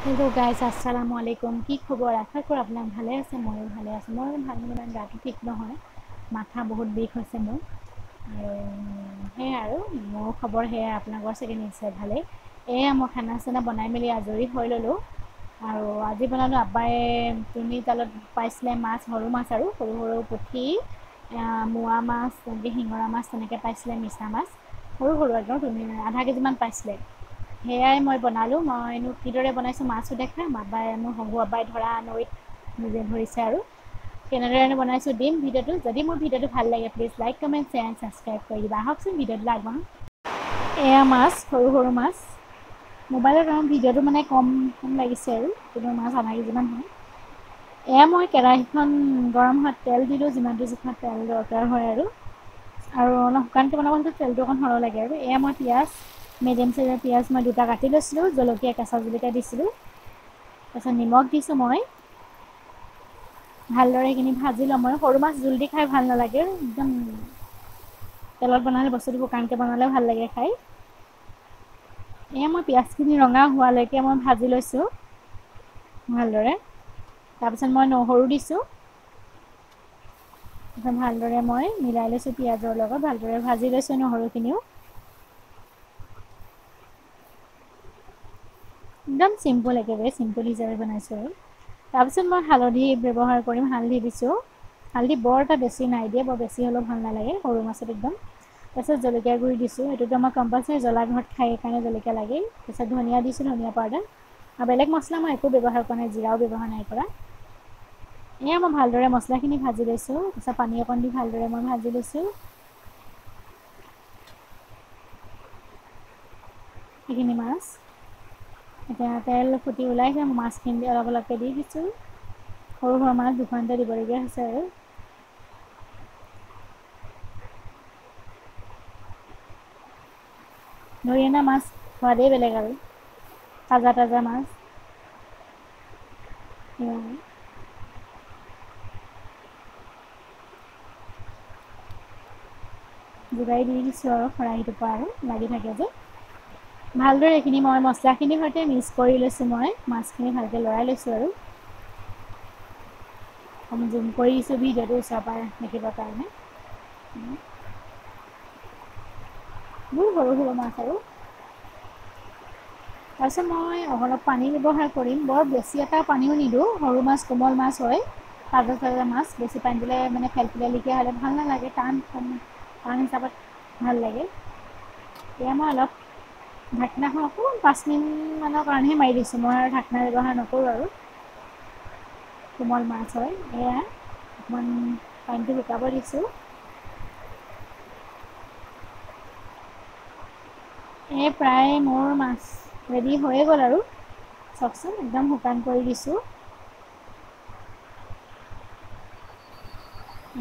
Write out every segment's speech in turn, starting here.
Hello' guys, আসসালামু আলাইকুম। কি খবৰ? আশা কৰোঁ আপোনাক ভালে আছে। ময়ো ভালে আছোঁ। ময়ো ভাল, মানে ইমান গাটো ঠিক নহয়, মাথা বহুত বিষ হৈছে মোৰ। আৰু সেয়াই আৰু মোৰ খবৰ সেয়াই, আপোনালোকৰ চাগে নিশ্চয় ভালেই। এয়া মই খানা চানা বনাই মেলি আজৰি হৈ ল'লোঁ। আৰু আজি বনালোঁ, আব্বাই টুনি জালত পাইছিলে মাছ, সৰু মাছ আৰু সৰু সৰু পুঠি, মোৱা মাছ, তেনেকৈ শিঙৰা মাছ তেনেকৈ পাইছিলে, মিছা মাছ সৰু সৰু একদম টুনি আধা কেজিমান পাইছিলে। সেয়াই মই বনালোঁ। মইনো কিদৰে বনাইছোঁ মাছো দেখাম, আব্বাই মোৰ শহু আব্বাই ধৰা নৈত নিজে ধৰিছে আৰু কেনেদৰে বনাইছোঁ দিম ভিডিঅ'টো। যদি মোৰ ভিডিঅ'টো ভাল লাগে please like, comment, share and subscribe কৰি দিবা। আহকচোন ভিডিঅ'টোলৈ আগবাঢ়োঁ। এয়া মাছ, সৰু সৰু মাছ। মোবাইলত আমাৰ ভিডিঅ'টো মানে কম কম লাগিছে আৰু, কিন্তু মাছ আধা কেজিমান হয়। এয়া মই কেৰাহীখন গৰম হোৱাত তেল দিলোঁ, যিমানটো জোখত তেল দৰকাৰ হয় আৰু আৰু অলপ শুকানকৈ বনাব হ'লে তেলটো অকণ সৰহ লাগে আৰু। এয়া মই পিঁয়াজ, মিডিয়াম চাইজৰ পিঁয়াজ মই দুটা কাটি লৈছিলোঁ, জলকীয়া, কেঁচা জলকীয়া দিছিলোঁ, তাৰপিছত নিমখ দিছোঁ মই। ভালদৰে সেইখিনি ভাজি ল'ম মই। সৰু মাছ জোল দি খাই ভাল নালাগে, একদম তেলত বনালে বস্তুটো শুকানকৈ বনালে ভাল লাগে খাই। এয়া মই পিঁয়াজখিনি ৰঙা হোৱালৈকে মই ভাজি লৈছোঁ ভালদৰে। তাৰপিছত মই নহৰু দিছোঁ, তাৰপিছত ভালদৰে মই মিলাই লৈছোঁ পিঁয়াজৰ লগত, ভালদৰে ভাজি লৈছোঁ নহৰুখিনিও। একদম চিম্পুল, একেবাৰে চিম্পুল হিচাপে বনাইছোঁ আৰু। তাৰপিছত মই হালধি ব্যৱহাৰ কৰিম, হালধি দিছোঁ। হালধি বৰ এটা বেছি নাই দিয়া, বৰ বেছি হ'লেও ভাল নালাগে সৰু মাছত একদম। তাৰপিছত জলকীয়া গুড়ি দিছোঁ, এইটোতো আমাৰ কম্পালচৰি জ্বলা ঘৰত খায় সেইকাৰণে জলকীয়া লাগেই। তাৰপিছত ধনিয়া দিছোঁ, ধনিয়া পাউডাৰ। আৰু বেলেগ মছলা মই একো ব্যৱহাৰ কৰা নাই, জিৰাও ব্যৱহাৰ নাই কৰা। এয়া মই ভালদৰে মছলাখিনি ভাজি লৈছোঁ, তাৰপিছত পানী অকণ দি ভালদৰে মই ভাজি লৈছোঁ সেইখিনি মাছ। এতিয়া তেল ফুটি ওলাইছে, মই মাছখিনি অলপ অলপকৈ দি দিছোঁ। সৰু সৰু মাছ দুখনতে দিবলগীয়া হৈছে আৰু। ধৰি অনা মাছ সোৱাদেই বেলেগ আৰু, তাজা তাজা মাছ। জোগাৰি দি দিছোঁ আৰু খৰাহিটোৰ পৰা, আৰু লাগি থাকে যে। ভালদৰে এইখিনি মই মছলাখিনিৰ সৈতে মিক্স কৰি লৈছোঁ, মই মাছখিনি ভালকৈ লৰাই লৈছোঁ আৰু। অকণমান জুম কৰি দিছোঁ ভিডিঅ'টো ওচৰৰ পৰা দেখিবৰ কাৰণে। বহুত সৰু সৰু মাছ আৰু। তাৰপিছত মই অলপ পানী ব্যৱহাৰ কৰিম, বৰ বেছি এটা পানীও নিদিওঁ। সৰু মাছ, কোমল মাছ হয়, তাজা তাজা মাছ, বেছি পানী দিলে মানে ফেলফেলীয়া লেখীয়া হ'লে ভাল নালাগে, টান টান হিচাপত ভাল লাগে। এয়া মই অলপ ঢাকনাখন অকণমান 5 মিনিটমানৰ কাৰণেহে মাৰি দিছোঁ মই, আৰু ঢাকনা ব্যৱহাৰ নকৰোঁ আৰু, কোমল মাছ হয়। এয়া অকণমান পানীটো শুকাব দিছোঁ। এই প্ৰায় মোৰ মাছ ৰেডি হৈয়ে গ'ল আৰু। চাওকচোন একদম শুকান কৰি দিছোঁ।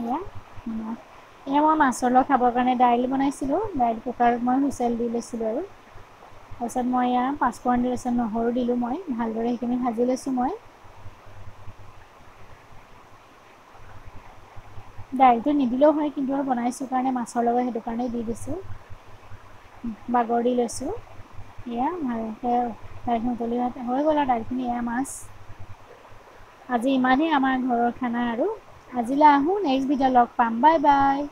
এয়া এয়া মই মাছৰ লগত খাবৰ কাৰণে দাইল বনাইছিলোঁ, দাইল কুকাৰত মই হুইচেল দি লৈছিলোঁ আৰু। তাৰপিছত মই এয়া পাঁচফোৰণ দি লৈছোঁ, নহৰু দিলোঁ মই, ভালদৰে সেইখিনি ভাজি লৈছোঁ মই। দাইলটো নিদিলেও হয়, কিন্তু আৰু বনাইছোঁ কাৰণে মাছৰ লগত সেইটো কাৰণেই দি দিছোঁ। বাগৰ দি লৈছোঁ। এয়া ভালকৈ দাইলখিনি উতলি হৈ গ'ল আৰু দাইলখিনি। এয়া মাছ। আজি ইমানেই আমাৰ ঘৰৰ খানা আৰু। আজিলৈ আহোঁ, নেক্সট ভিডিঅ' লগ পাম। Bye bye.